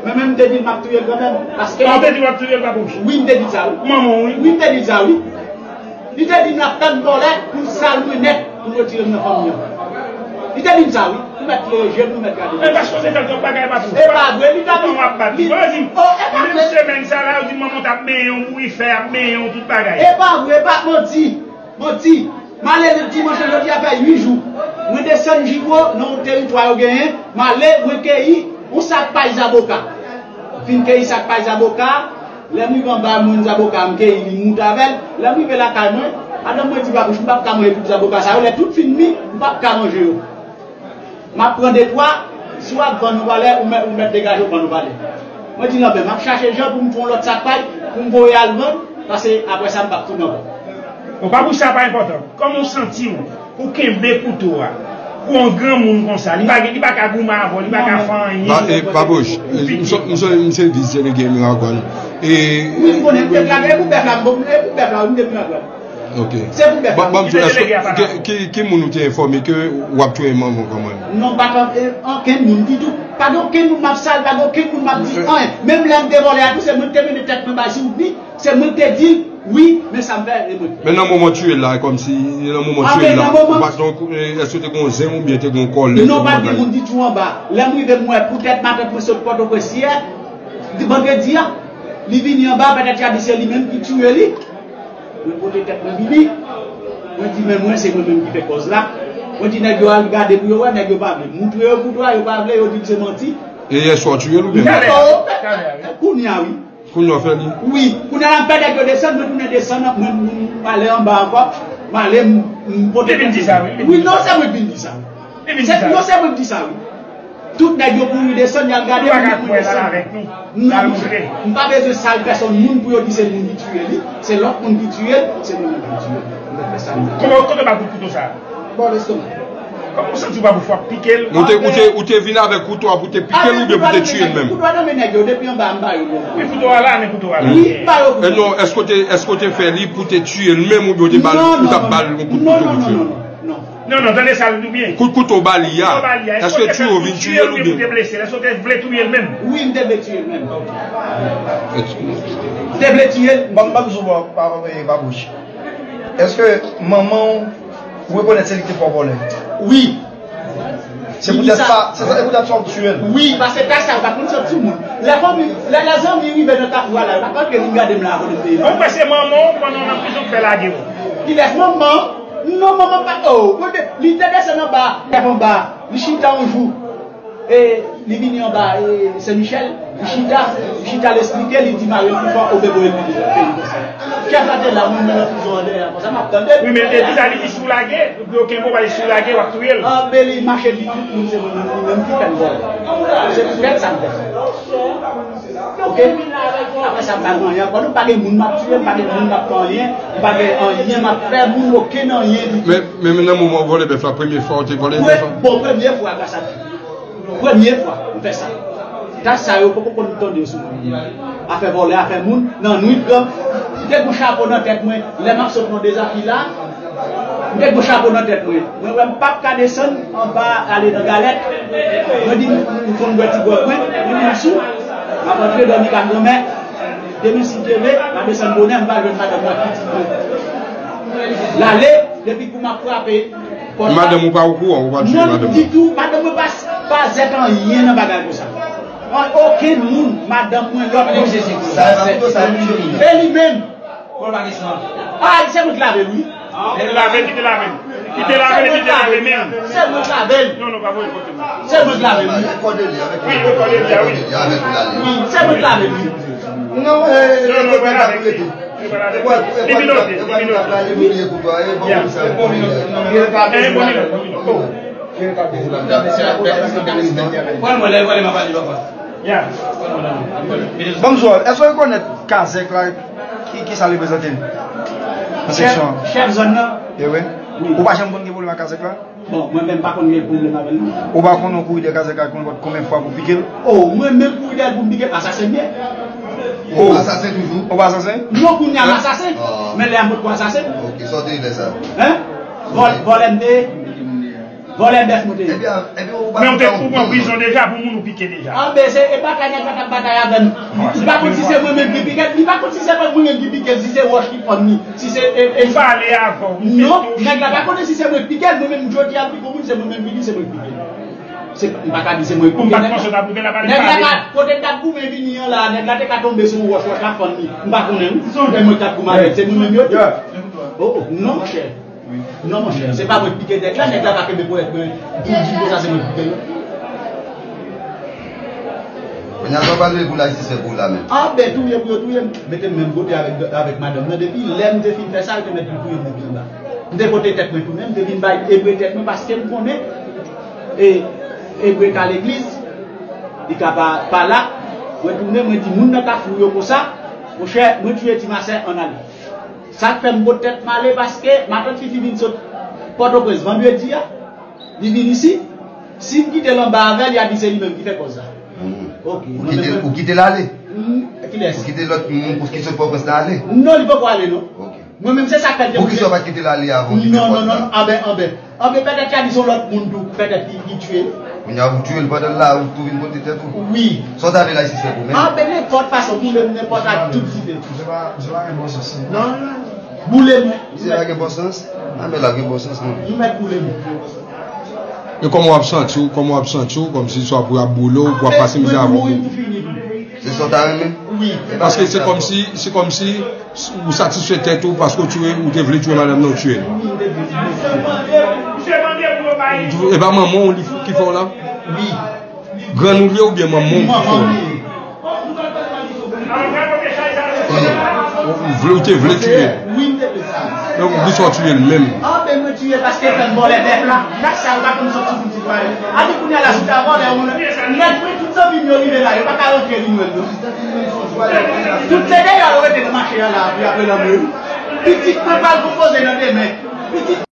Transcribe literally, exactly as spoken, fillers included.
Mwen menm, m te di l m ap touye l kanmenm. Paske. Ah, ou te di w ap touye l, Papouch? Wi, m te di l sa, wi. Manman w, wi. Wi, m te di l sa, wi. Li te di m l ap tann vòlè pou l sal mwen nèt, pou l retire m nan fanmi an. Li te di m sa, wi. Ou mèt leve je nou, mèt gade. Men pa sipoze fè l twòp bagay, Papouch. E pa vre, li ta di. Manman w ap bat li. Li, oh, e pa vre. Menm semèn sa la, yo di manman w t ap benyen w, bouri fè, ap benyen w, tout bagay. E pa vre, e pa manti. Manti. M ale dimanch lan, jodi a fè uit jou. Mwen desann Jiwo, nan yon teritwa yo genyen. M ale, mwen keyi yon sak pay zaboka. Fin keyi sak pay zaboka, lè m rive anba, m jwenn zaboka, m keyi li, m moute avè l. Lè m rive lakay mwen, madanm mwen di, Papouch, m p ap ka manje tout zaboka sa yo. Lè tout fin mi, m p ap ka manje yo. M ap pran de twa, si w ap vann yon valè, ou mèt, ou mèt degaje w vann yon valè. Mwen di, Lanbè, m ap chache jan pou m fè yon lòt sak pay, pou m voye al vann, paske apre sa, m p ap tounen ankò. Bon, Papouch, sa pa enpòtan. Kòman w santi w pou kenbe kouto a? Pou yon granmoun konsa, li pa gen, li pa ka goumen avè w, li pa ka fè anyen. Ba, e, Papouch, m se, m se, m se vis delege Miragwàn. E, wi, m konnen, m te plage, e pou bèf la, m, e pou bèf la, m te Miragwàn. Ok. Se pou bèf la. Ban m di w, èske, ki, ki, ki moun ou te enfòme ke w ap touye manman w kanmenm? Non, pa t, e, ankenn moun ditou. Pa gen okenn moun m ap sal, pa gen okenn moun m ap di anyen. Menm lè m te vòlè a tou, se mwen ki te mennen tèt mwen bay Souvni, se mwen ki te di l, wi, men sa m fè, e mwen. Men nan moman w touye l la, kòmsi, nan moman w touye l la, ou pa t, donk, e, èske te gen yon zen oubyen te gen yon kòlè? Non, pa t gen moun ditou anba. Lè m rive, m wè poutèt matant mwen sot Pòtoprens yè, di vandredi a, li vini anba, petèt y a di se li menm ki touye li. Mwen pote tèt mwen vini. Mwen di, men mwen, se mwen menm ki fè kòz la. Mwen di, nèg yo al gade pou yo wè, nèg yo pa vle. M moutre yo kouto a, yo pa vle, yo di m se manti. E yèswa w touye l oubyen? Talè a, talè a, wi. Kounye a, wi. Kounye a w fè li? Wi. Kounye a, l ap fè nèg yo desann, mwen tounen desann, mwen, mwen, m ale anba ankò. M ale, m, m pote tèt mwen. Li vin di sa, wi. Wi, non, se mwen ki vin di sa, wi. Li vin di sa. Non, se mwen ki di sa, wi. Tout nèg yo kouri desann, y al gade moun yo kouri desann. Non, non, m pa bezwen sal pèsonn moun pou yo di se moun ki tiye li, se lòt moun ki tiye l, se mwen menm ki tiye l. M te fè sa m te. Kòman, kote w ba kout kouto sa a? Bò lestomak. Kòman w santi w pa pou fwa pike l? Ou te, ou te, ou te vin avèk kouto a pou te pike l oubyen pou te tiye l menm? Kouto a nan men nèg yo, depi anba a m ba yo l. Wi, kouto a la, men kouto a la. Wi, m ba yo kouto. E non, èske w te, èske w te fè li pou te tiye l menm oubyen w te ba l, ou t ap ba l yon kout kouto pou tiye l? Non, non, non, non, non. Non, non, tande sa, li di w byen. Kout kouto w ba li a, èske w te fè l pou tiye l oubyen pou te blese l? Èske w te vle touye l menm? Wi, m te vle tiye l menm. M te vle tiye l. Ban m, ban m sou bò, pa, pa, pa bouch. Èske manman w, ou rekonèt se li ki te fè w vòlè? Wi. Se poutèt sa, se sa, se poutèt sa w tiye l. Wi, paske ta sa, yo pa konn sòt sou moun. Lè fanmi, lè, lè zanmi rive nan kafou a la, yo pa konn ke vin gade m la, kote m te ye la. Ou kwè se manman w, pandan w nan prizon, k fè lage w? Kilès manman? Non, manman pa, oh, kote, li te desann anba, lève anba, li chita yon jou. E, li vini anba, e, Sen Michèl, li chita, li chita, l esplike, li di mari l pi fò, obe voye l vini nan peyi konsa. Chèf la te la, moun nan prizon an dèyè, konsa m ap tande l. Wi, men, e, li di sa, li di si w lage, yo kenbe w, si w lage, w ap touye l. Anben, li mache di tout moun, se moun, li menm ki fè m vòlè. Se poutèt sa m fè sa. Ok? Apre sa, m pa gen anyen ankò. Nou pa gen moun m ap tiye, m pa gen moun m ap fè anyen, m pa gen anyen m ap fè moun, okenn anyen ditou. Men, men, men nan moman w vòlè bèf la, premye fwa w te vòlè bèf la? Bon, premye fwa, gras a Dye. Premye fwa m fè sa. Ta sa yo poko konn tande sou mwen. Afè vòlè, afè moun, nan nwit gang. M te gon chapo nan tèt mwen, lè m ap sot nan Dezafil la, m te gon chapo nan tèt mwen. Mwen wè m p ap ka desann anba ale nan Galèt. Mwen di m, m konn bwè ti gwòg mwen, mwen di m sou. M ap antre dòmi ka granmè. Demen si Dye vle, m a desann bonè, m va jwenn madanm nan pitit mwen. L ale, depi kou m ap frape, Madanm ou pa okouran, ou pa tiye madanm ou? Non, ditou, madanm mwen pa, pa zèt anyen nan bagay konsa. An, okenn moun, madanm mwen, lòt moun. E li menm. Ah, se mwen ki lave l, wi. Li lave, li te lave. Li te lave, li te lave menm. Se mwen ki lave l. Non, non, pa voye kote mwen. Se mwen ki lave l, wi. Wi, se mwen ki lave l, wi. Non, e, non, non, e, pa lave. Li vin note, li vin note. Ya. E bon minòt, bon minòt. Oh. Bonjou, èske w rekonèt Kazèk la, ki, ki sa l reprezante nan seksyon an? Chèf, chèf zòn nan? E wi. Wi. Ou pa janm konn gen pwoblèm ak Kazèk la? Bon, mwen menm pa konn gen pwoblèm avè l, non. Ou pa konn yon kouri dèyè Kazèk la konn konbyen fwa pou pike l? Oh, mwen menm kouri dèyè l pou m pike l, asasen m ye. Oh. Asasen toujou? Ou pa asasen? Non, kounye a m asasen. Men lè a m potko asasen. Ok, sa w te ye lè sa? Hein? Vòl-, vòlè m te ye. Vòlè bèf nou te ye. Ebyen, ebyen, ou pa Men ou te, ou pran prizon deja pou moun ou pike deja. Anben, se, e batay nèg la t ap batay avè m. Li pa konn si se mwen menm ki pike l, li pa konn si se mwen menm ki pike l, si se wòch ki fann li, si se, e, e, Ou pale avè w, ou te Non, nèg la pa konnen si se mwen ki pike l, mwen menm jodi a m pike yon moun, se mwen menm ki di se mwen ki pike l. Se, m pa ka di se mwen ki pike nèg la. Nèg la pa, kote l t ap goumen vini an la, nèg la te ka tonbe sou yon wòch, wòch la fann li. M pa konnen, wi. Se mwen ki t ap goumen avè l, se mwen menm yo di. Oh, non, monchè. Non, monchè, se pa mwen ki pike nèg la, nèg la pa kenbe ponyèt mwen pou di konsa se mwen ki pike l. Kounye a sa w pral leve pou lajistis fè pou ou la menm. Anben, touye pou yo touye m. Mete m menm kote avèk, avèk madanm nan. Depi lè m te fin fè sa, yo te mèt vin touye m depi anba. M te pote tèt mwen tounen, m te vin bay ebre tèt mwen paske m konnen, e, ebre ka legliz, li ka pa, pa la. Mwen tounen, mwen di moun nan Kafou yo konsa, monchè, mwen touye ti masè, ann ale. Sa k fè m pot tèt m ale, paske matant Fifi vin sot Pòtoprens vandredi a, li vin isi. Si m kite l anba avè l, y a di se li menm ki fè kòz la. Hmm. Ok. Ou kite l, ou kite l ale? Hmm, kilès? Ou kite lòt moun pou ki sot Pòtoprens la ale? Non, li poko ale, non. Ok. Mwen menm, se sa k fè l te Poukisa w pa t kite l ale avan w kite pòt la? Non, non, non, anben, anben. Anben, petèt y a di se yon lòt moun tou, petèt ki, ki tiye l. Kounye a ou tiye l pandan l la, ou tou vin pote tèt ou? Wi. Sa w ta vle lajistis fè pou menm? Anben, nenpòt fason, boule m nenpòt ak tout dife. Misye pa, misye pa gen bon sans, non. Non, non. Boule m. Misye pa gen bon sans? Anben l ap gen bon sans, non. Ou mèt boule m. E kòman w ap santi w, kòman w ap santi w, kòmsi swa pou y ap boule w, pou w ap pase mizè avè w? Mwen tou mouri m tou fini tou. Se sa w ta renmen? Wi. Paske se kòmsi, se kòmsi ou satisfè tèt ou paske w tiye, ou te vle tiye madanm nan, ou tiye l. Wi, m te vle tiye. E pa manman w li ki fè w la? Wi. Grann ou li ye oubyen manman w ki fè w li? Ou vle, ou te vle tiye l. Wi, m te vle sa. Donk, poukisa w tiye l menm? Anben, mwen tiye l paske fè m vòlè bèf la. Gad sa, yo pa konn sòti pou ti pale. A di kounye a la, si ta vòlè, ou lè mwen, tout zanmi m yo rive la, yo pa ka rantre vin jwenn nou. Tout se deyò yo rete nan mache a la, apre, apre lanmè. Pitit mwen pral konpoze nan demen. Pitit